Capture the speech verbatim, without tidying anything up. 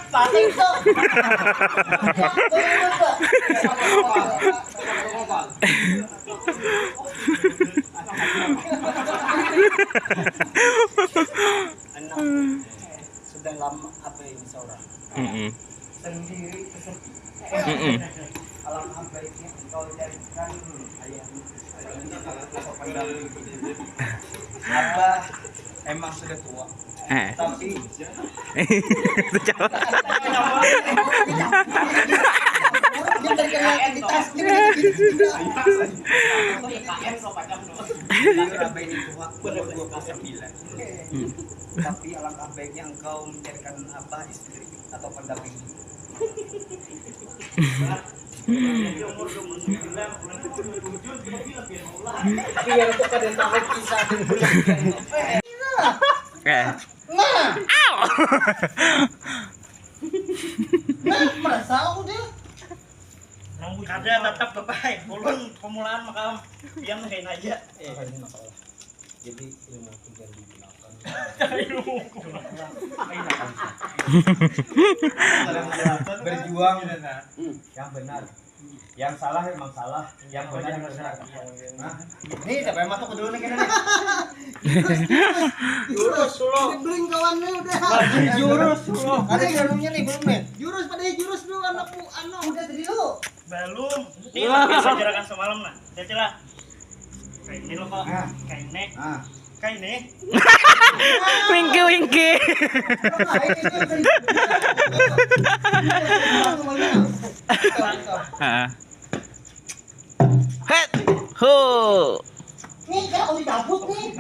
Paling tuh. Anak sudah lama apa ini seorang Mm-mm. sendiri kesepian. Mm-mm. Alangkah baiknya engkau carikan ayahmu atau pendamping. Abah emang sudah tua, Eh. Tapi Itu coba. Dia terkena identitas dia. Abah ini tua, umur dua puluh sembilan. Tapi alangkah baiknya engkau mencarikan abah istri atau pendamping. Biar tuh pada tahu kisah. Eh. Nah, nah, merasa aku dia. Kada, tetap bapak. Ulun pemulaan maka pian kain aja. Jadi ilmu tiga digunakan. Berjuang yang benar. Yang salah emang salah, yang benar emang benar. Nah, ini siapa yang masuk dulu nih kena nih? Jurus lo. Bring kawannya udah. Jurus lo. Ada ilmunya nih belum nih? Jurus pada jurus dulu anakku anu. Udah tadi lu. Belum. Ini lah biasa juragan semalam nah. Jadi lah. Kayak ini lo kok. Nah. Kayak ini. Ah. Kayak ini. Wingki wingki. Nah, ini tuh. Heeh. Het. Ho. Nih, kalau digabut nih.